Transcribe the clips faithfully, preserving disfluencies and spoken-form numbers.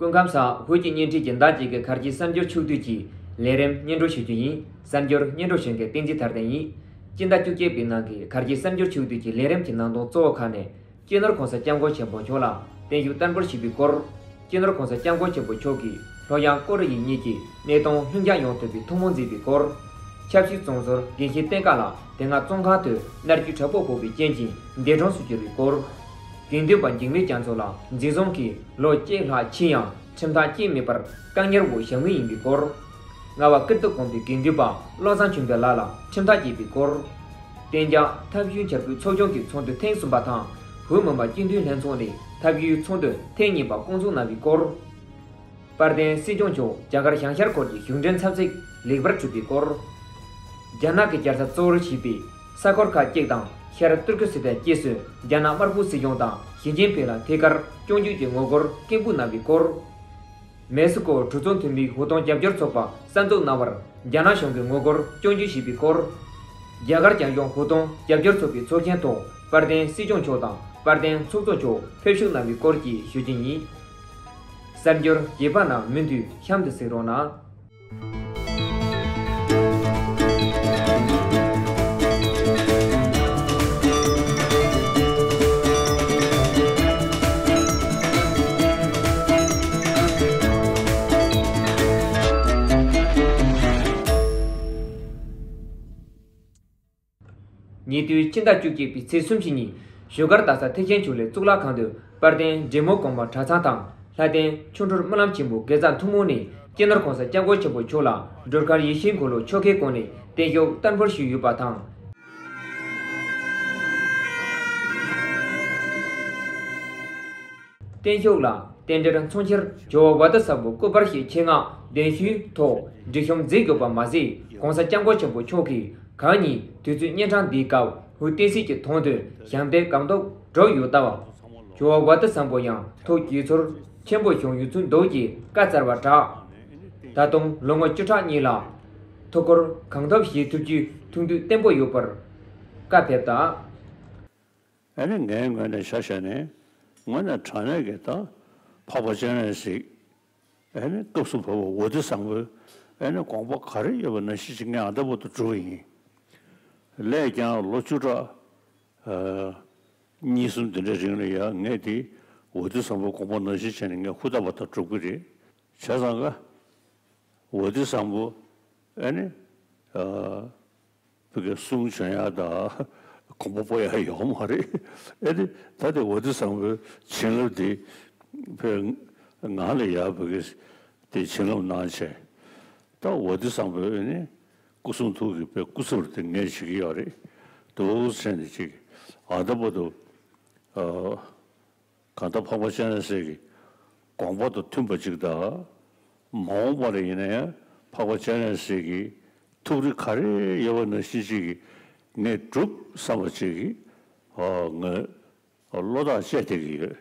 སྐུ་ཁམས་བཟང་། བོད་ཀྱི་བརྙན་འཕྲིན་རྒྱུན་ལྡན་ཅན་གྱི་གར་གྱི་གསར་འགྱུར་ཕྱོགས་བསྡུས་ཀྱི་ལས་རིམ་སྙན་སྒྲོན་ཞུ་རྒྱུ་ཡིན། གསར་འགྱུར་སྙན་སྒྲོན་ཞུ་མཁན་བསྟན་འཛིན་དར་ལྡན་ཡིན། སྤྱི་ཟླ་བཅུ་གཅིག་པའི་ནང་གི་གར་གྱི་གསར་འགྱུར་ཕྱོགས་བསྡུས་ཀྱི་ལས་རིམ་གྱི་ནང་དོན་གཙོ་བོ་ཁག་ནས། སྤྱི་ནོར་༸གོང་ས་༸སྐྱབས་མགོན་ཆེན་པོ་མཆོག་ལ་བརྟན་བཞུགས་བསྟར་འབུལ་ཞུས་པའི་སྐོར། སྤྱི་ནོར་༸གོང་ས་༸སྐྱབས་མགོན་ཆེན་པོ་མཆོག་གིས་ལྷོ་ཡང་ཀོ་རི་ཡ་གཉིས་ཀྱི་གནས་སྟངས་ལྷིང་འཇགས་ཡོང་ཐུབ་པའི་ཐུགས་སྨོན་མཛད་པའི་སྐོར། ཆབ་སྲིད་བཙོན་ཟུར་རྒན་ཤེས་བསྟན་དགའ་ལགས་དེ་སྔ་བཙོན་ཁང་དུ་མནར་གཅོད་དྲག་པོ་ཕོག་པའི་རྐྱེན་གྱིས་འདས་གྲོངས་སུ་གྱུར་བའི་སྐོར། དགེ་འདུན་པ་འཇིགས་མེད་རྒྱ་མཚོ་ལགས་འཛིན་བཟུང་གིས་ལོ་གཅིག་ལྷག་ཕྱིན་ཡང་ཁྲིམས་ཐག་བཅད་མེད་པར་བཀག་ཉར་འོག་བཞག་མུས་ཡིན་པའི་སྐོར། རྔ་བ་ཀིརྟི་དགོན་པའི་དགེ་འདུན་པ་བློ་བཟང་ཆོས་འཕེལ་ལགས་ལ་ཁྲིམས་ཐག་བཅད་པའི་སྐོར། གཏན་འཇགས་ཐབས་ཤེས་བྱ་རྒོད་ཚོགས་ཆུང་གི་ཚོགས་འདུ་ཐེངས་གསུམ་པ་དང་། བོད་མི་མང་སྤྱི་འཐུས་ལྷན་ཚོགས་ནས་ཐབས་བརྒྱུད་ཚོགས་འདུ་ཐེངས་གཉིས་པ་བསྐོང་ཚོགས་གནང་བའི་སྐོར། དཔལ་ལྡན་སྲིད་སྐྱོང་མཆོག་རྒྱ་གར་བྱང་ཤར་སྐོར་གྱི་གཞུང་འབྲེལ་འཚམས་གཟིགས་ལེགས་པར་གྲུབ་པའི་སྐོར། རྒྱ་ནག་གི་རྒྱལ་ས་གཙོ་བོར་བྱས་པའི་ས་ཁུལ་ཁག་ཅིག་དང་ཤར་ཏུར་ཀི་སི་ཐན་བཅས་སུ་རྒྱ་ནག་དམར་པོའི་སྲིད་གཞུང་དང་ཞི་ཅིན་ཕིང་ལ་ཐད་ཀར་སྐྱོན་བརྗོད་ཀྱི་ངོ་རྒོལ་སྐད་འབོད་གནང་བའི་སྐོར། མེག་སི་ཀོ་གྲོས་ཚོགས་འཐུས་མིའི་འོས་སྡུག་རྒྱབ་སྐྱོར་ཚོགས་པ་གསར་འཛུགས་གནང་བར་རྒྱ་ནག་གཞུང་གིས་ངོ་རྒོལ་སྐྱོན་བརྗོད་བྱས་པའི་སྐོར། རྒྱ་གར་རྒྱལ་ཡོངས་འོས་སྡུག་རྒྱབ་སྐྱོར་ཚོགས་པའི་ཚོགས་ཆེན་ཐོག་དཔལ་ལྡན་སྲིད་སྐྱོང་མཆོག་དང་དཔལ་ལྡན་ཚོགས་གཙོ་མཆོག་ཕེབས་བཞུགས་གནང་བའི་སྐོར་གྱི་ཞུ་རྒྱུ་ཡིན། གསར་འགྱུར་རྒྱས་པ་རྣམས་མུ་མཐུད་གཤམ་དུ་གཟིགས་རོགས་གནང་། ཉེ་དུས་ཕྱི་ཟླ་བཅུ་གཅིག་པའི་ཚེས་སུམ་ཅུ་ཉིན་བཞུགས་སྒར་རྡ་ས་ཐེག་ཆེན་ཆོས་གླིང་གཙུག་ལག་ཁང་དུ་དཔལ་ལྡན་འབྲས་མོ་གོང་མ་གྲྭ་ཚང་དང་ལྷ་ལྡན་ཆོ་འཕྲུལ་སྨོན་ལམ་ཆེན་མོའི་དགེ་རྩ་ཐུན་མོང་ནས་སྤྱི་ནོར་༸གོང་ས་༸སྐྱབས་མགོན་ཆེན་པོ་མཆོག་ལ་སྒྲོལ་དཀར་ཡིད་བཞིན་འཁོར་ལོ་ཆོ་གའི་སྒོ་ནས་བརྟན་བཞུགས་བསྟར་འབུལ་ཞུས་ཡོད་པ་དང་། བརྟན་བཞུགས་ལ་རྟེན་འབྲེལ་མཚོན་ཕྱིར་ཇོ་བོ་བོ་དྷི་ས་མྦུ་སྐུ་པར་ཞེས་ཆེད་མངགས་གདན་ཞུའི་ཐོག་སྒྲིག་གཤོམ་མཛད་དགོས་པ་མ་ཟད། ༸གོང་ས་༸སྐྱབས་མགོན་ཆེན་པོ་མཆོག་གིས་གང་ཉིད་དུས་ཚོད་གཉན་འཕྲང་འདིའི་སྐབས་འོད་གཏད་སྲིད་ཀྱི་དོན་དུ་ཞབས་འདེགས་གང་ཐུབ་བསྒྲུབས་ཡོད་སྟབས། ཇོ་བོ་བོ་དྷི་ས་མྦུ་ཡང་ཐུགས་དགྱེས་ཚོར་ཆེན་པོ་བྱུང་ཡོད་ཚུལ་འདུག་ཅེས་བཀའ་སྩལ་བ་སྦྲགས། ད་དུང་ལོ་ངོ་བཅུ་ཕྲག་གཉིས་ལ་ཐུགས་ཁུར་གང་ཐུབ་བཞེས་ཐུབ་རྒྱུའི་ཐུགས་འདུན་བརྟན་པོ་ཡོད་པར་བཀའ་ཕེབས་དང་། ཨ་ནི་ངའི་ངོས་ནས་ཆ་བཞག་ནས་དངོས་གནས་དྲང་གནས་ཀྱི་ད་འཕགས་པ་སྤྱན་རས་གཟིགས། ཨ་ནི་སྐབས་སུ་བབས་པ་བོ་དྷི་ས་མྦུའི་ཨ་ནི་དགོངས་པ་ག་རེ་ཡོད་པ་ནང་བཞིན་ཅིག་ངས་ཨ་ད་བར་དུ་བསྒྲུབས་པ་ཡིན། ལས་ཀྱང་ལོ་བཅུ་ཕྲག་ཨ་གཉིས་གསུམ་དེ་འདྲའི་རིང་ལ་ཡང་ངས་དེ་བོ་དྷི་ས་མྦུའི་དགོངས་པ་ནང་བཞིན་བྱས་ནས་ངས་ཧུར་ཐག་པ་དང་བསྒྲུབ་ཀྱི་རེད། བྱས་ཙང་ཀ་བོ་དྷི་ས་མྦུ་ཨ་ནི་ཨ་བོད་ཀྱི་གསུང་བྱོན་ཡག་དང་དགོངས་པ་སྤོ་ཡག་ཡོད་མ་རེད། ཨེ་དེ་ད་དེ་བོ་དྷི་ས་མྦུའི་བྱིན་རླབས་དེ་བོད་ང་ལ་ཡག་བོད་ཀྱི་དེ་བྱིན་རླབས་གནང་བྱས། ད་བོ་དྷི་ས་མྦུའི་ནི་སྐུ་གསུང་ཐུགས་ཀྱི་བོད་སྐུ་ཚབ་དེ་ངས་བྱེད་ཀྱི་ཡོད་རེད། འདུག་བྱས་ནས་ཅིག་ཨ་ད་བར་དུ་ཨ། གང་ལྟར་འཕགས་པ་སྤྱན་རས་གཟིགས་ཀྱི་དགོངས་པ་དང་མཐུན་པ་ཅིག་དང་། མ་འོངས་པ་ལ་ཡིན་ན་ཡང་འཕགས་པ་སྤྱན་རས་གཟིགས་ཀྱི་ཐུགས་རེ་ག་རེ་ཡོད་པ་ནང་བཞིན་ཅིག་གིས་ངས་སྒྲུབ་བསམ་པ་ཅིག་གིས་ཨ་ངས་བློ་ཐག་བཅད་བསྡད་ཀྱི་ཡོད།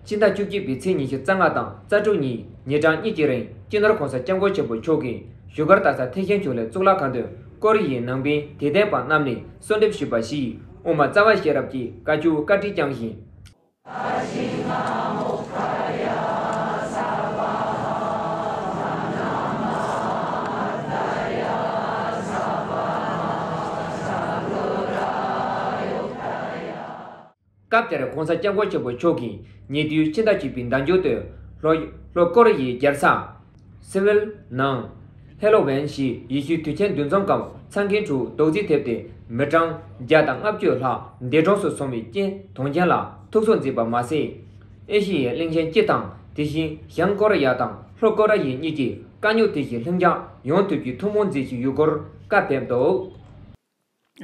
སྤྱི་ཟླ་བཅུ་གཅིག་པའི་ཚེས་ཉི་ཤུ་རྩ་ལྔ་དང་རྩ་དྲུག་ཉིན་ཉིན་གྲངས་གཉིས་ཀྱི་རིང་སྤྱི་ནོར་༸གོང་ས་༸སྐྱབས་མགོན་ཆེན་པོ་མཆོག་གིས་བཞུགས་སྒར་རྡ་ས་ཐེག་ཆེན་ཆོས་གླིང་གཙུག་ལག་ཁང་དུ་ཀོ་རི་ཡའི་ནང་པའི་དད་ལྡན་པ་རྣམས་ནས་གསོལ་འདེབས་ཞུས་པ་བཞིན་དབུ་མ་རྩ་བ་ཤེས་རབ་ཀྱི་བཀའ་བཅུ་བཀའ་དྲིན་བསྐྱངས་ཤིང་། སྐབས་དེར་༸གོང་ས་༸སྐྱབས་མགོན་ཆེན་པོ་མཆོག་གིས་ཉེ་དུས་ཕྱི་ཟླ་བཅུ་པའི་ཟླ་མཇུག་ཏུ་ལྷོ་ལྷོ་ཀོ་རི་ཡའི་རྒྱལ་ས་སི་ཝལ་ནང་ཧེ་ལོ་ཝན་ཞེས་ཡེ་ཤུའི་དུས་ཆེན་འདུ་འཛོམས་སྐབས་འཚང་ཁའི་ཁྲོད་རྡོག་རྫིས་ཐེབས་ཏེ་མི་གྲངས་བརྒྱ་དང་ལྔ་བཅུ་ལྷག་འདས་གྲོངས་སུ་སོང་བའི་རྐྱེན་དོན་རྐྱེན་ལ་ཐུགས་གསོ་མཛད་པ་མ་ཟད། ཨེ་ཤི་ཡའི་གླིང་ཆེན་སྤྱི་དང་དེ་བཞིན་བྱང་ཀོ་རི་ཡ་དང་ལྷོ་ཀོ་རི་ཡ་གཉིས་ཀྱི་དཀའ་རྙོག་དེ་བཞིན་ལྷིང་འཇགས་ཡོང་ཐུབ་རྒྱུའི་ཐུགས་སྨོན་མཛད་བཞིན་ཡོད་སྐོར་བཀའ་ཕེབས་འདུག།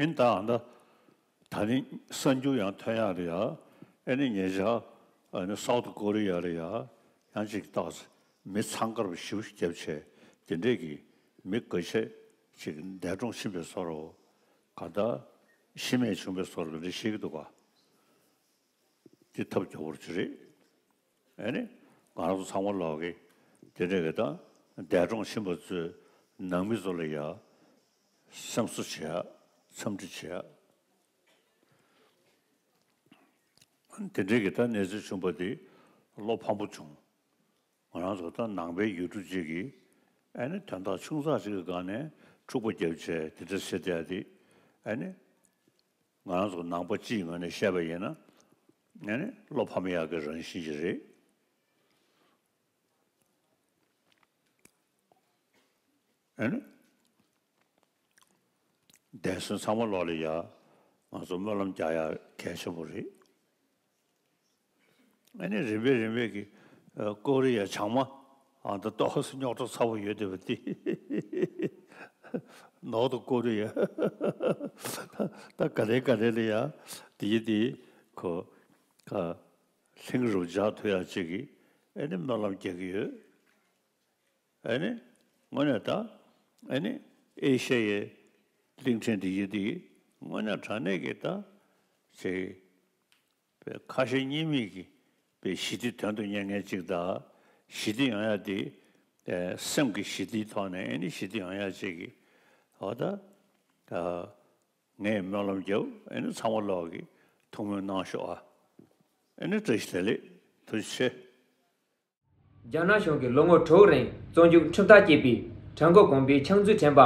ཨེ་ནི་ད་ཨ་ད་ད་ནི་གསར་འགྱུར་ཡང་ཐོན་ཡག་རེད་ཡ། ཨེ་ནི་ཉེ་ཆར་ཨ་ནི་སའུ་ཐི་ཀོ་རི་ཡ་ལ་ཡ་ཡང་ཅིག་བཏགས་མི་འཚང་ཁ་རུ་ཞིབ་བརྒྱབ་བྱས་དེ་འདྲས་ཀྱི་མི་འགའ་ཤས་ཅིག་འདས་གྲོངས་ཕྱིན་པའི་བཟོ་འདྲ་གང་ལྟར་ཤི་རྨས་བྱུང་བའི་བཟོ་འདྲ་རེ་བཤད་ཀྱི་འདུག་ག། དེ་ཐབས་སྐྱོ་པོ་ཅིག་རེད། ཨེ་ནི་ང་རང་ཚོ་ཚང་མ་ལོག་གི་དེ་འདྲས་ཀྱི་ད་འདས་གྲོངས་ཕྱིན་པ་ཚོའི་ནང་མི་ཚོ་ལ་ཡ་སེམས་གསོ་བྱེད་ཡ་འཚམས་འདྲི་བྱེད་ཡ། དེ་འདྲའི་གི་ད་གནས་ཚུལ་བྱུང་བ་དེ་བློ་ཕམ་པོ་བྱུང་ ང་རང་ཚོ་ད་ནང་པའི་ཡུལ་གྲུ་གཅིག་གི་ཨ་ནི་དོན་དག་ཆུང་ཙག་ཅིག་གི་སྒང་ནས་འཁྲུག་པ་བརྒྱབ་བྱས་དེ་འདྲ་བྱེད་བསྡད་དེ། ཨ་ནི་ང་རང་ཚོ་ནང་པ་སྤྱིའི་ངོས་ནས་བཤད་པ་ཡིན་ན། ཨ་ནི་བློ་ཕམ་ཡག་གི་རང་བཞིན་ཞིག་རེད། ཨ་ནི་འདས་སོང་ཚང་མ་ལོག་ལ་ཡ་ང་ཚོ་སྨོན་ལམ་རྒྱག་ཡ་གལ་ཆེན་པོ་རེད། ཨ་ནི་རིམ་པས་རིམ་པས་ཀྱི་ཨ་ཀོ་རི་ཡ་བྱང་མ་ཨ་ད་ཏོག་ཙམ་རྙོག་དྲ་ཚ་པོ་ཡོད་བསྡད་པ་དེ། ནོར་དུ་ཀོ་རི་ཡ་ད་ག་རེ་ག་རེ་ལ་ཡ་དེ་ཡི་དེ་ཁོ་ཁ་ལྷིང་རུ་འཇགས་ཐུབ་ཡ་ཅིག་གི་ཨ་ནི་སྨོན་ལམ་རྒྱག་གི་ཡོད། ཨ་ནི་དངོས་གནས་ད་ཨ་ནི་ཨེ་ཤ་ཡའི་གླིང་ཕྲན་འདི་ཡི་འདི་དངོས་གནས་དྲང་གནས་ཀྱི་ད་ཅིག་པའི་ཁ་ཞེ་གཉིས་མེད་ཀྱི་པའི་ཞི་བདེ་དོན་དུ་གཉེར་མཁན་ཅིག་དང་། ཞི་བདེ་ཡོང་ཡ་དེ་ཨ་སེམས་ཀྱི་ཞི་བདེའི་ཐོག་ནས་ཨ་ནི་ཞི་བདེ་ཡོང་ཡ་ཅིག་གི་འོ་ད་ཨ་ངས་སྨོན་ལམ་རྒྱབ། ཨ་ནི་ཚང་མ་ལོག་གི་ཐུགས་སྨོན་གནང་ཤོག་ཨ། ཨ་ནི་བཀྲ་ཤིས་བདེ་ལེགས། ཐུགས་རྗེ་ཆེ། རྒྱ་ནག་གཞུང་གིས་ལོ་ངོ་དྲུག་རིང་བཙོན་འཇུག་ཁྲིམས་ཐག་བཅད་པའི་བྲག་འགོ་དགོན་པའི་ཕྱག་མཛོད་དྲན་པ་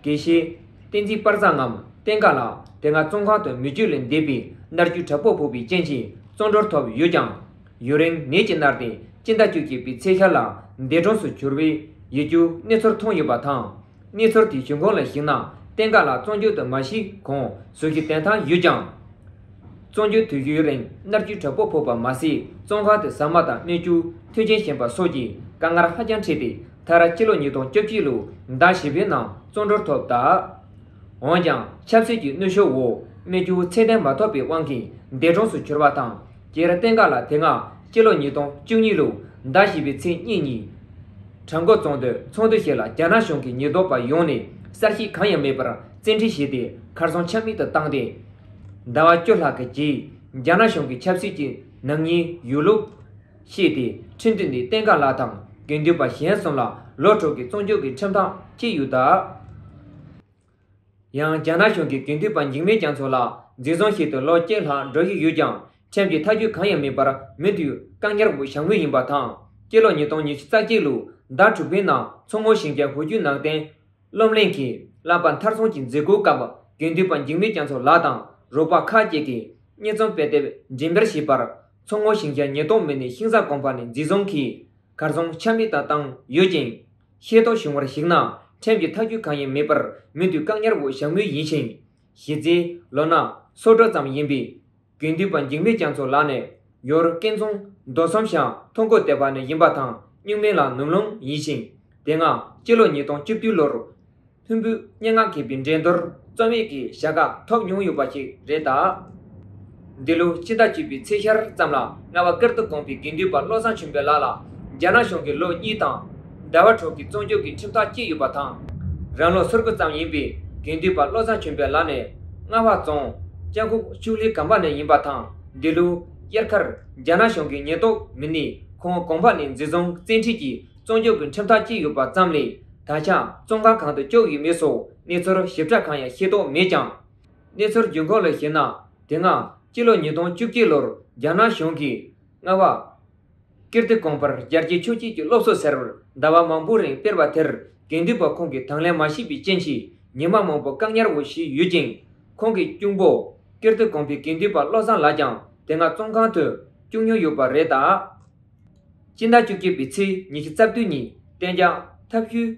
དགེ་བཤེས་བསྟན་འཛིན་པར་བཟང་ངམ་བསྟན་དགའ་ལགས་དེ་སྔ་བཙོན་ཁང་དུ་མི་སྤྱོད་ལས་འདས་པའི་མནར་གཅོད་དྲག་པོ་ཕོག་པའི་རྐྱེན་གྱིས་བཙོན་གྲོལ་ཐོབ་ཡོད་ཀྱང་། ཡུན་རིང་ནད་ཀྱིས་མནར་ཏེ་སྤྱི་ཟླ་བཅུ་གཅིག་པའི་ཚེས་ཤར་ལ་འདས་གྲོངས་སུ་གྱུར་བའི་ཡིད་སྐྱོའི་གནས་ཚུལ་ཐོན་ཡོད་པ་དང་། གནས་ཚུལ་དེའི་གཞུང་ཁུངས་ལ་གཞིགས་ན། བསྟན་དགའ་ལགས་བཙོན་འཇུག་ཏུ་མ་ཞུགས་གོང་ཟུར་ཞུགས་གདན་ཐང་ཡོད་ཀྱང་། བཙོན་འཇུག་དུས་ཡུན་རིང་མནར་གཅོད་དྲག་པོ་ཕོག་པ་མ་ཟད། བཙོན་ཁང་དུ་ཟ་མ་དང་སྨན་བཅོས་མཐུན་རྐྱེན་ཞན་པ་སོགས་ཀྱི་དཀའ་ངལ་ཧ་ཅང་འཕྲད་དེ། མཐར་ཕྱི་ལོ་ཉིས་སྟོང་བཅུ་གཅིག་ལོའི་ཟླ་བཞི་པའི་ནང་བཙོན་གྲོལ་ཐོབ་ད། འོན་ཀྱང་ཆབ་སྲིད་ཀྱི་གནོན་ཤུགས་འོག་སྨན་བཅོས་ཚད་ལྡན་མ་ཐོབ་པའི་དབང་གིས་འདས་གྲོངས་སུ་གྱུར་བ་དང་། རྒྱལ་བསྟན་དགའ་ལགས་དེ་སྔ་སྤྱི་ལོ་ཉིས་སྟོང་བཅུ་གཉིས་ལོའི་ཟླ་བཞི་པའི་ཚེས་གཉིས་ཉིན། བྲག་འགོ་བཙོན་དོན་ཚོགས་འདུ་ཞིག་ལ་རྒྱ་ནག་གཞུང་གི་ཉེན་རྟོག་པ་ཡོངས་ནས་གསལ་བཤད་གང་ཡང་མེད་པར་བཙན་ཁྲིད་བྱས་ཏེ་གར་སོང་ཆ་མེད་དུ་བཏང་སྟེ། ཟླ་བ་བཅུ་ལྷག་གི་རྗེས། རྒྱ་ནག་གཞུང་གིས་ཆབ་སྲིད་ཀྱི་ནག་ཉེས་ཡོད་ལུགས་བཤད་དེ། ཁྲིམས་མཐུན་ནས་བསྟན་དགའ་ལགས་དང་དགེ་འདུན་པ་གཞན་གསུམ་ལ་ལོ་དྲུག་གི་བཙོན་འཇུག་གི་ཁྲིམས་ཐག་བཅད་ཡོད་སྟབས། ཡང་རྒྱ་ནག་གཞུང་གིས་དགེ་འདུན་པ་འཇིགས་མེད་རྒྱ་མཚོ་ལགས་འཛིན་བཟུང་བྱས་ཏེ་ལོ་གཅིག་ལྷག་འགྲོ་བཞིན་ཡོད་ཀྱང་། ཁྲིམས་ཀྱི་ཐག་གཅོད་གང་ཡང་མེད་པར་མུ་མཐུད་བཀག་ཉར་འོག་བཞག་མུས་ཡིན་པ་དང་། སྤྱི་ལོ་ཉིས་སྟོང་ཉི་ཤུ་རྩ་གཅིག་ལོའི་ཟླ་དྲུག་པའི་ནང་མཚོ་སྔོན་ཞིང་ཆེན་ཧུའུ་ཅུན་ནང་བསྟན་སློབ་གླིང་གི་བསླབ་པ་མཐར་སོན་གྱི་མཛད་སྒོའི་སྐབས། དགེ་འདུན་པ་འཇིགས་མེད་རྒྱ་མཚོ་ལགས་དང་རོགས་པ་ཁག་ཅིག་གིས་མཉེས་ཚབས་སྤེལ་ཏེ་འགྲེམས་སྤེལ་བྱས་པར། མཚོ་སྔོན་ཞིང་ཆེན་ཉེན་རྟོག་མི་སྣས་ཤིང་བཟའ་གོང་འཕེལ་ནས་འཛིན་བཟུང་གིས། གར་སོང་ཆ་མེད་དུ་བཏང་ཡོད་ཅིང་། ཤེས་རྟོགས་བྱུང་བར་གཞིགས་ན། ཁྲིམས་ཀྱི་ཐག་གཅོད་གང་ཡང་མེད་པར་མུ་མཐུད་བཀག་ཉར་འོག་བཞག་མུས་ཡིན་ཞིང་། གཞི་རྩའི་ལོ་ན་སོ་དྲུག་ཙམ་ཡིན་པའི་དགེ་འདུན་པ་འཇིགས་མེད་རྒྱ་མཚོ་ལགས་ནི་ཡུལ་ཀན་རྫོང་རྡོ་གསུམ་ཤང་ཐོ་འགོད་སྡེ་བ་ནས་ཡིན་པ་དང་། སྨྱུག་མིང་ལ་ནུབ་ལུང་ཡིན་ཞིང་། དེ་སྔ་སྤྱི་ལོ་ཉིས་སྟོང་བཅུ་བདུན་ལོར། ལྷུན་པོའི་སྙན་ངག་གི་པའི་འགྲན་བསྡུར་རྩོམ་ཡིག་གི་ཞྭ་སྒག་ཐོབ་མྱོང་ཡོད་པ་ཞིག་རེད་ད། འདི་ལོའི་སྤྱི་ཟླ་བཅུ་པའི་ཚེས་ཤར་ཙམ་ལ་རྔ་བ་ཀིརྟི་དགོན་པའི་དགེ་འདུན་པ་བློ་བཟང་ཆོས་འཕེལ་ལགས་ལ་རྒྱ་ནག་གཞུང་གིས་ལོ་གཉིས་དང་ཟླ་བ་དྲུག་གི་བཙོན་འཇུག་གི་ཁྲིམས་ཐག་བཅད་ཡོད་པ་དང་། རང་ལོ་སོ་དགུ་ཙམ་ཡིན་པའི་དགེ་འདུན་པ་བློ་བཟང་ཆོས་འཕེལ་ལགས་ནི་རྔ་བ་རྫོང་སྤྱང་ཁུག་ཆུ་ལྷའི་སྒང་པ་ནས་ཡིན་པ་དང་། འདི་ལོའི་དབྱར་ཁར་རྒྱ་ནག་གཞུང་གི་ཉེན་རྟོག་མི་སྣས་ཁོང་གོང་འཕེལ་ནས་འཛིན་བཟུང་བཙན་ཁྲིད་ཀྱིས་བཙོན་འཇུག་གི་ཁྲིམས་ཐག་བཅད་ཡོད་པ་ཙམ་ལས། ད་ཆ་བཙོན་ཁང་གང་དུ་བཅུག་ཡོད་མེད་སོགས་གནས་ཚུལ་ཞིབ་ཕྲ་གང་ཡང་ཤེས་རྟོགས་མེད་ཀྱང་། གནས་ཚུལ་རྒྱུན་ཁོངས་ལ་གཞིགས་ན། དེ་སྔ་སྤྱི་ལོ་ཉིས་སྟོང་བཅུ་གཅིག་ལོར་རྒྱ་ནག་གཞུང་གིས་རྔ་བ་ཀིརྟི་དགོན་པར་རྒྱལ་གཅེས་ཆོས་གཅེས་ཀྱི་སློབ་གསོ་ཟེར་བར་ཟླ་བ་མང་པོ་རིང་སྤེལ་བ་དེར་དགེ་འདུན་པ་ཁོང་གིས་དང་ལེན་མ་བྱས་པའི་རྐྱེན་གྱིས་ཉི་མ་མང་པོ་བཀག་ཉར་འོག་བཞུགས་ཡོད་ཅིང་། ཁོང་གི་གཅུང་པོ་ཀིརྟི་དགོན་པའི་དགེ་འདུན་པ་བློ་བཟང་ལགས་ཀྱང་དེ་སྔ་བཙོན་ཁང་དུ་བཅུག་མྱོང་ཡོད་པ་རེད་ད། སྤྱི་ཟླ་བཅུ་གཅིག་པའི་ཚེས་ཉི་ཤུ་རྩ་བདུན་ཉིན་གཏན་འཇགས་ཐབས་ཇུས་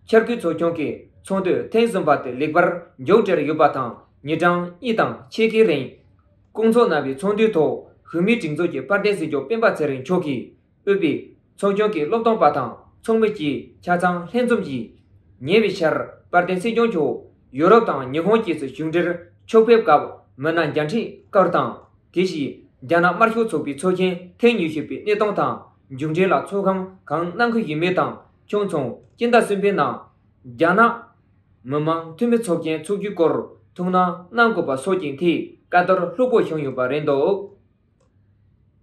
འཆར་འགོད་ཚོགས་ཆུང་གིས་ཚོགས་འདུ་ཐེངས་གསུམ་པ་དེ་ལེགས་པར་མཇུག་སྒྲིལ་ཡོད་པ་དང་། ཉིན་གྲངས་གཉིས་དང་ཕྱེད་ཀའི་རིང་སྐོང་ཚོགས་གནང་བའི་ཚོགས་འདུའི་ཐོག་བོད་མིའི་སྒྲིག་འཛུགས་ཀྱི་དཔལ་ལྡན་སྲིད་སྐྱོང་སྤེན་པ་ཚེ་རིང་མཆོག་གིས་དབུས་པའི་ཚོགས་ཆུང་གི་སློབ་སྟོན་པ་དང་ཚོགས་མི་བཅས་ཆ་ཚང་ལྷན་འཛོམས་ཀྱིས། ཉེ་བའི་ཆར་དཔལ་ལྡན་སྲིད་སྐྱོང་མཆོག་ཡུ་རོབ་དང་ཉི་ཧོང་བཅས་སུ་བཞུགས་འབྲེལ་ཕྱོགས་ཕེབས་སྐབས་མི་སྣ་བརྒྱ་ཁྲི་སྐོར་དང་། དེ་བཞིན་རྒྱ་ནག་དམར་ཤོག་ཚོགས་པའི་ཚོགས་ཆེན་ཐེངས་ཉི་ཤུ་པའི་གནས་སྟངས་དང་མཇུག་འབྲེལ་ལ་ཚོགས་ཁང་གང་གནང་གི་ཡོད་མེད་དང་། ཁྱོན་མཚུངས་སྤྱི་ཟླ་གསུམ་པའི་ནང་རྒྱ་ནག་མི་དམངས་འཐུས་མི་ཚོགས་ཆེན་འཚོགས་རྒྱུའི་སྐོར་ཐུགས་སྣང་གནང་དགོས་པ་སོགས་ཀྱི་ཐད་བཀའ་བསྡུར་ལྷུག་པོ་བྱུང་ཡོད་པ་རེད་འདུག་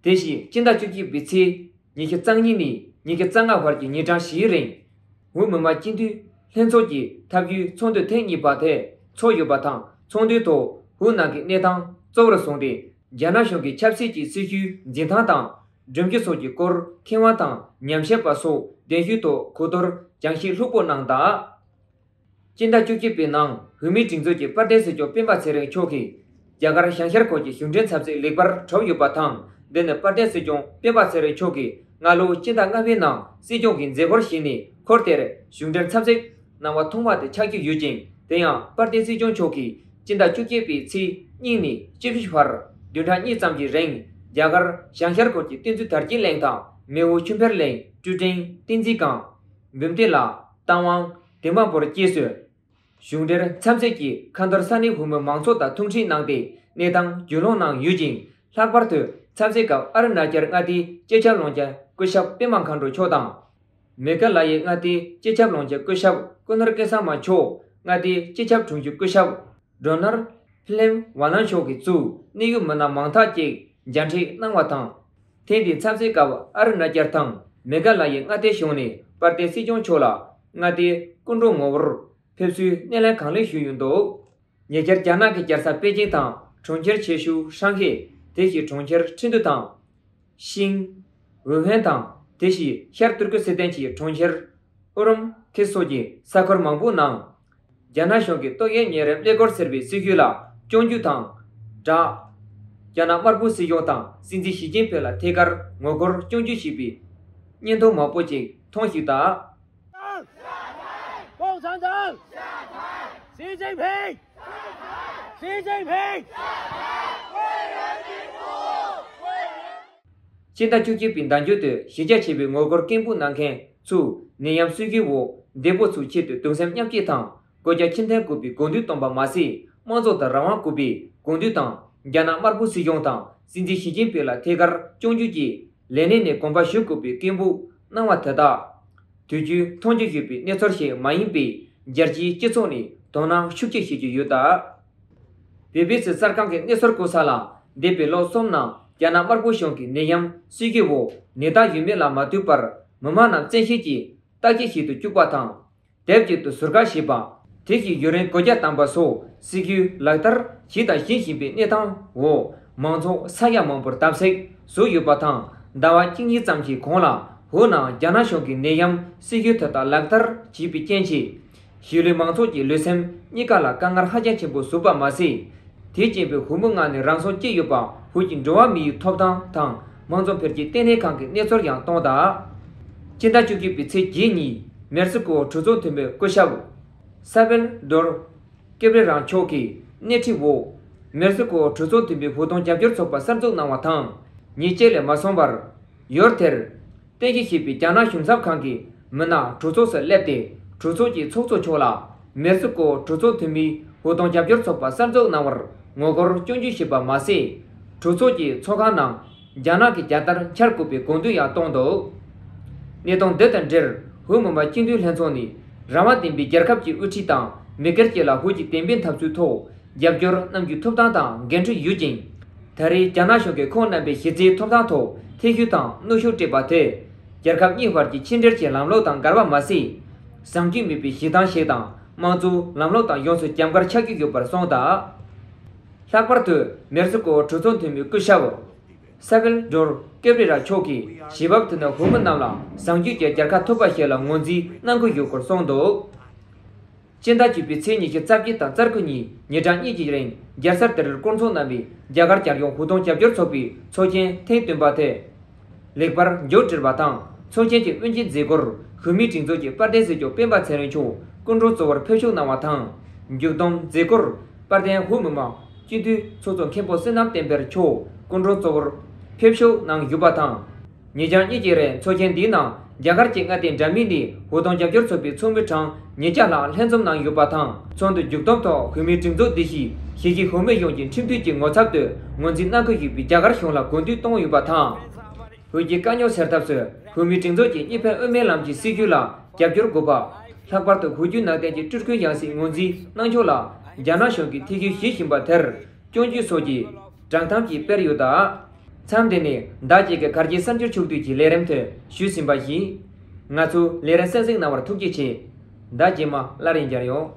དེ་བཞིན་སྤྱི་ཟླ་བཅུ་གཅིག་པའི་ཚེས་ཉི་ཤུ་རྩ་གཉིས་ནས་ཉི་ཤུ་རྩ་ལྔ་བར་གྱི་ཉིན་གྲངས་བཞིའི་རིང་། བོད་མི་མང་སྤྱི་འཐུས་ལྷན་ཚོགས་ཀྱི་ཐབས་བརྒྱུད་ཚོགས་འདུ་ཐེངས་གཉིས་པ་དེ་ཚོགས་ཡོད་པ་དང་། ཚོགས་འདུའི་ཐོག་བོད་ནང་གི་གནས་སྟངས་གཙོ་བོར་བཟུང་སྟེ། རྒྱ་ནག་གཞུང་གི་ཆབ་སྲིད་ཀྱི་སྲིད་བྱུས་འཛིན་སྟངས་དང་ སྒྲོམ་གཞི་སོགས་ཀྱི་སྐོར་མཁས་དབང་དང་ཉམས་ཞིབ་པ་སོགས་གདན་ཞུས་ཐོག་གོ་བསྡུར་སྦྱང་བཤད་ལྷུག་པོ་གནང་སྟེ། སྤྱི་ཟླ་བཅུ་གཅིག་པའི་ནང་བོད་མིའི་སྒྲིག་འཛུགས་ཀྱི་དཔལ་ལྡན་སྲིད་སྐྱོང་སྤེན་པ་ཚེ་རིང་མཆོག་གིས་རྒྱ་གར་བྱང་ཤར་ཁུལ་གྱི་གཞུང་འབྲེལ་འཚམས་གཟིགས་ལེགས་པར་གྲུབ་ཡོད་པ་དང་། འདི་ནི་དཔལ་ལྡན་སྲིད་སྐྱོང་སྤེན་པ་ཚེ་རིང་མཆོག་གིས་སྔ་ལོ་སྤྱི་ཟླ་ལྔ་པའི་ནང་སྲིད་སྐྱོང་གི་མཛད་སྒོར་ཞུགས་ནས་ཁུལ་དེར་གཞུང་འབྲེལ་འཚམས་གཟིགས་གནང་བ་ཐོག་མ་དེ་ཆགས་ཀྱི་ཡོད་ཅིང་། དེ་ཡང་དཔལ་ལྡན་སྲིད་སྐྱོང་མཆོག་གིས་སྤྱི་ཟླ་བཅུ་གཅིག་པའི་ཚེས་གཉིས་ནས་བཅུ་བཞི་བར་བདུན་ཕྲག་གཉིས་ཙམ་གྱི་རིང་རྒྱ་གར་བྱང་ཤར་ཁུལ་གྱི་བསྟན་འཛིན་དར་རྒྱས་གླིང་དང་མེའོ་ཆོས་འཕེལ་གླིང་། ཀྲུའུ་ཀྲིང་བསྟན་འཛིན་སྒང་། བུམ་སྡེ་ལ། རྟ་དབང་། དེ་མ་པོར་བཅས་སུ། གཞུང་འབྲེལ་འཚམས་གཟིགས་ཀྱི་ཁ་འཐོར་ས་གནས་བོད་མི་མང་ཚོགས་དང་ཐུག་འཕྲད་གནང་སྟེ་གནས་སྟངས་རྒྱུས་ལོན་གནང་ཡོད་ཅིང་། ལྷག་པར་དུ་འཚམས་གཟིགས་སྐབས་ཨ་རུ་ན་ཅལ་མངའ་སྡེའི་སྤྱི་ཁྱབ་བློན་ཆེན་སྐུ་ཞབས་པད་མ་མཁའ་འགྲོ་མཆོག་དང་། མེ་གྷ་ལ་ཡའི་མངའ་སྡེའི་སྤྱི་ཁྱབ་བློན་ཆེན་སྐུ་ཞབས་ཀུ་ནར་ཀེ་སར་མ་མཆོག་མངའ་སྡེའི་སྤྱི་ཁྱབ་དྲུང་ཆེ་སྐུ་ཞབས་ཌོ་ནར་ཕི་ལེམ་ཝ་ལན་མཆོག་གིས་གཙོས་གནད་ཡོད་མི་སྣ་མང་དག་ཅིག་མཇལ་འཕྲད་གནང་བ་དང་། ཐེངས་འདིའི་འཚམས་གཟིགས་སྐབས་ཨ་རུ་ན་ཅལ་དང་མེ་གྷ་ལ་ཡའི་མངའ་སྡེའི་གཞུང་ནས་དཔལ་ལྡན་སྲིད་སྐྱོང་མཆོག་ལ་མངའ་སྡེའི་སྐུ་མགྲོན་ངོ་བོར་ཕེབས་བསུའི་སྣེ་ལེན་གང་ལེགས་ཞུས་ཡོད་འདུག་ཉེ་ཆར་རྒྱ་ནག་གི་རྒྱལ་ས་པེ་ཅིང་དང་གྲོང་ཁྱེར་ཆེ་ཤོས་ཧྲང་ཧེ། དེ་བཞིན་གྲོང་ཁྱེར་ཁྲིན་ཏུའུ་དང་། ཤིང་། ཝུ་ཧན་དང་དེ་བཞིན་ཤར་ཏུར་ཀི་སི་ཐན་གྱི་གྲོང་ཁྱེར་ཨུ་རུམ་ཁི་སོགས་ཀྱི་ས་ཁུལ་མང་པོའི་ནང་། རྒྱ་ནག་གཞུང་གི་ཏོག་དབྱིབས་གཉན་རིམས་ཀླད་ཀོར་ཟེར་བའི་སྲིད་ཇུས་ལ་སྐྱོན་བརྗོད་དང་སྦྲགས། རྒྱ་ནག་དམར་པོའི་སྲིད་གཞུང་དང་སྲིད་འཛིན་ཞི་ཅིན་ཕིང་ལ་ཐད་ཀར་ངོ་རྒོལ་སྐྱོན་བརྗོད་བྱས་པའི་བརྙན་ཐུང་མང་པོ་ཅིག་མཐོང་ཞིག་དང་། 共产党！下台！习近平！习近平！下台！为人民服务！为人 སྤྱི་ཟླ་བཅུ་གཅིག་པའི་ཟླ་མཇུག་ཏུ་གཞིས་ཆགས་ཆེ་བའི་ངོ་རྒོལ་སྐད་འབོད་གནང་མཁན་ཚོས་ནད་ཡམས་སྲིད་ཇུས་འོག་འདས་པོ་ཚོའི་ཆེད་དུ་གདུང་སེམས་མཉམ་སྐྱེད་དང་གོད་ཆག་ཕྱིར་འཐེན་དགོས་པའི་དགོངས་འདུན་བཏོན་པ་མ་ཟད། དམངས་གཙོ་དང་རང་དབང་དགོས་པའི་དགོངས་འདུན་དང་། རྒྱ་ནག་དམར་པོའི་སྲིད་གཞུང་དང་སྲིད་འཛིན་ཞི་ཅིན་ཕིང་ལ་ཐད་ཀར་སྐྱོན་བརྗོད་ཀྱིས་ལས་གནས་ནས་དགོངས་པ་ཞུ་དགོས་པའི་སྐད་འབོད་གནང་བ་དེ་དག་དུས་རྒྱུན་མཐོང་རྒྱུ་ཡོད་པའི་གནས་ཚུལ་ཞིག་མ་ཡིན་པས། རྒྱལ་སྤྱིའི་སྤྱི་ཚོགས་ནས་དོ་སྣང་ཤུགས་ཆེ་བྱེད་ཀྱི་ཡོད་སྟབས། བི་བི་སི་གསར་ཁང་གིས་གནས་ཚུལ་བཀོད་གསལ་ལ། འདས་པའི་ལོ་གསུམ་ནང་རྒྱ་ནག་དམར་པོ་གཞུང་གིས་ནད་ཡམས་སྲིད་ཇུས་འོག་ནད་རྟགས་ཡོད་མེད་ལ་མ་ལྟོས་པར་མི་མང་རྣམས་བཙན་ཤེད་ཀྱིས་བརྟག་དཔྱད་བྱེད་དུ་བཅུག་པ་དང་། དེབ་སྐྱེལ་དུ་ཟུར་བཀག་བྱས་པ། དེ་བཞིན་ཡུན་རིང་གོད་རྒྱ་བཏང་པ་སོགས་སྲིད་ཇུས་ལག་བསྟར་བྱས་དང་བྱེད་བཞིན་པའི་གནས་སྟངས་འོག་མང་ཚོགས་ས་ཡ་མང་པོར་དམ་སྲི་བཟོས་ཡོད་པ་དང་། ཟླ་བ་གཅིག་གཉིས་ཙམ་གྱི་གོང་ལ་བོད་ནང་རྒྱ་ནག་གཞུང་གིས་ནད་ཡམས་སྲིད་ཇུས་དེ་དག་ལག་བསྟར་བྱས་པའི་རྐྱེན་གྱིས། གཞིས་ལུས་མང་ཚོགས་ཀྱི་ལུས་སེམས་གཉིས་ཀ་ལ་དཀའ་ངལ་ཧ་ཅང་ཆེན་པོ་བཟོས་པ་མ་ཟད། དེས་རྐྱེན་པས་བོད་མི་མངགས་ནས་རང་སྲོག་བཅད་ཡོད་པ། བོད་ཀྱི་འགྲོ་བ་མིའི་ཐོབ་ཐང་དང་དམངས་གཙོ་འཕེལ་རྒྱས་ལྟེ་གནས་ཁང་གི་གནས་ཚུལ་ཡང་བཏོན་གདའ། སྤྱི་ཟླ་བཅུ་གཅིག་པའི་ཚེས་བརྒྱད་ཉིན་མེར་སི་ཀོ་གྲོས་ཚོགས་འཐུས་མི་སྐུ་ཞབས་ས་བེལ་ཌོར་ཀེབ་རེ་རང་མཆོག་གིས་སྣེ་ཁྲིད་འོག་མེར་སི་ཀོ་གྲོས་ཚོགས་འཐུས་མི་བོད་དོན་རྒྱབ་སྐྱོར་ཚོགས་པ་གསར་འཛུགས་གནང་བ་དང་། ཉིན་གཅིག་ལས་མ་སོང་བར། ཡུལ་དེར་རྟེན་གཞི་བྱས་པའི་རྒྱ་ནག་གཞུང་ཚབ་ཁང་གི་མི་སྣ་གྲོས་ཚོགས་སུ་སླེབས་ཏེ། གྲོས་ཚོགས་ཀྱི་ཚོགས་གཙོ་མཆོག་ལ་མེར་སི་ཀོ་གྲོས་ཚོགས་འཐུས་མིའི་བོད་དོན་རྒྱབ་སྐྱོར་ཚོགས་པ་གསར་འཛུགས་གནང་བར་ངོ་རྒོལ་སྐྱོན་བརྗོད་བྱས་པ་མ་ཟད། གྲོས་ཚོགས་ཀྱི་ཚོགས་ཁང་ནང་རྒྱ་ནག་གི་རྒྱལ་དར་འཕྱར་དགོས་པའི་དགོངས་དོན་ཡང་བཏོན་འདུག་གནད་དོན་འདི་དང་འབྲེལ་བོད་མི་མང་སྤྱི་འཐུས་ལྷན་ཚོགས་ནས་རང་དབང་ལྡན་པའི་རྒྱལ་ཁབ་ཀྱི་དབུ་ཁྲིད་དང་མི་སྒེར་བཅས་ལ་བོད་ཀྱི་བདེན་པའི་འཐབ་རྩོད་ཐོག་རྒྱབ་སྐྱོར་གནང་རྒྱུའི་ཐོབ་ཐང་དང་འགན་འཁྲི་ཡོད་ཅིང་། ད་རེས་རྒྱ་ནག་གཞུང་གིས་ཁོང་རྣམ་པའི་གཞི་རྩའི་ཐོབ་ཐང་ཐོག་ཐེ་བྱུས་དང་གནོན་ཤུགས་སྤྲད་པ་དེ། རྒྱལ་ཁབ་གཉིས་བར་གྱི་ཕྱི་འབྲེལ་གྱི་ལམ་ལུགས་དང་འགལ་བ་མ་ཟད། བཟང་སྤྱོད་མེད་པའི་བྱེད་སྟངས་ཤིག་དང་། དམངས་གཙོའི་ལམ་ལུགས་དང་ཡོངས་སུ་རྒྱབ་འགལ་ཆགས་ཀྱི་ཡོད་པར་གསུངས་གདའ། ལྷག་པར་དུ་མེར་སི་ཀོ་གྲོས་ཚོགས་འཐུས་མི་སྐུ་ཞབས་ས་བེལ་ཌོར་ཀེབ་རེ་ར་མཆོག་གིས་གཞི་བབ་དེ་ནི་བོད་མི་རྣམས་ལ་བཟང་སྤྱོད་ཀྱི་རྒྱལ་ཁ་ཐོབ་པ་ཞིག་ལ་ངོས་འཛིན་གནང་གི་ཡོད་སྐོར་གསུངས་འདུག་སྤྱི་ཟླ་བཅུ་པའི་ཚེས་ཉི་ཤུ་རྩ་བརྒྱད་དང་རྩ་དགུ་ཉིན་ཉིན་གྲངས་གཉིས་ཀྱི་རིང་རྒྱལ་ས་ལྡི་ལིར་སྐོར་ཚོགས་གནང་བའི་རྒྱ་གར་རྒྱལ་ཡོངས་བོད་དོན་རྒྱབ་སྐྱོར་ཚོགས་པའི་ཚོགས་ཆེན་ཐེངས་བདུན་པ་དེ། ལེགས་པར་མཇུག་བསྒྲིལ་བ་དང་། ཚོགས་ཆེན་གྱི་དབུ་འབྱེད་མཛད་སྒོར་བོད་མིའི་སྒྲིག་འཛུགས་ཀྱི་དཔལ་ལྡན་སྲིད་སྐྱོང་སྤེན་པ་ཚེ་རིང་མཆོག་སྐུ་མགྲོན་གཙོ་བོར་ཕེབས་ཞུགས་གནང་བ་དང་། མཇུག་བསྡོམས་མཛད་སྒོར་དཔལ་ལྡན་བོད་མི་མང་སྤྱི་འཐུས་ཚོགས་གཙོ་མཁན་པོ་བསོད་ནམས་བསྟན་འཕེལ་མཆོག་སྐུ་མགྲོན་གཙོ་བོར་ཕེབས་ཞུགས་གནང་ཡོད་པ་དང་། ཉིན་གྲངས་གཉིས་ཀྱི་རིང་ཚོགས་ཆེན་འདིའི་ནང་རྒྱ་གར་གྱི་མངའ་སྡེ་འདྲ་མིན་ནས་བོད་དོན་རྒྱབ་སྐྱོར་ཚོགས་པའི་ཚོགས་མི་གྲངས་ཉིས་བརྒྱ་ལྷག་ལྷན་འཛོམས་གནང་ཡོད་པ་དང་། ཚོགས་འདུའི་མཇུག་བསྡོམས་ཐོག་བོད་མིའི་སྒྲིག་འཛུགས་འདི་ཞིག་གཞིས་བྱེས་བོད་མི་ཡོངས་ཀྱི་ཁྲིམས་མཐུན་གྱི་ངོ་ཚབ་ཏུ་ངོས་འཛིན་གནང་གི་ཡོད་པའི་རྒྱ་གར་གཞུང་ལ་དགོངས་འདུན་བཏོན་ཡོད་པ་དང་། བོད་ཀྱི་དཀའ་རྙོག་སེལ་ཐབས་སུ་བོད་མིའི་སྒྲིག་འཛུགས་ཀྱི་གཉིས་ཕན་དབུ་མའི་ལམ་གྱི་སྲིད་བྱུས་ལ་རྒྱབ་སྐྱོར་དགོས་པ། ལྷག་པར་དུ་བོད་བརྒྱུད་ནང་བསྟན་གྱི་སྤྲུལ་སྐུའི་ཡང་སྲིད་ངོས་འཛིན་གནང་ཕྱོགས་ལ་རྒྱ་ནག་གཞུང་གིས་ཐེ་བྱུས་བྱེད་བཞིན་པ་དེར་སྐྱོན་བརྗོད་སོགས་ཀྱི་བསྒྲགས་གཏམ་ཅིག་སྤེལ་ཡོད་སྟབས། མཚམས་འདི་ནས་བདག་བཅས་ཀྱི་གར་གྱི་གསར་འགྱུར་ཕྱོགས་བསྡུས་ཀྱི་ལས་རིམ་དེ་ཞུས་ཟིན་པ་ཡིན། ང་ཚོའི་ལས་རིམ་གསན་གཟིགས་གནང་བར་ཐུགས་རྗེ་ཆེ། ཟླ་རྗེས་མ་སླར་ཡང་མཇལ་ཡོང་།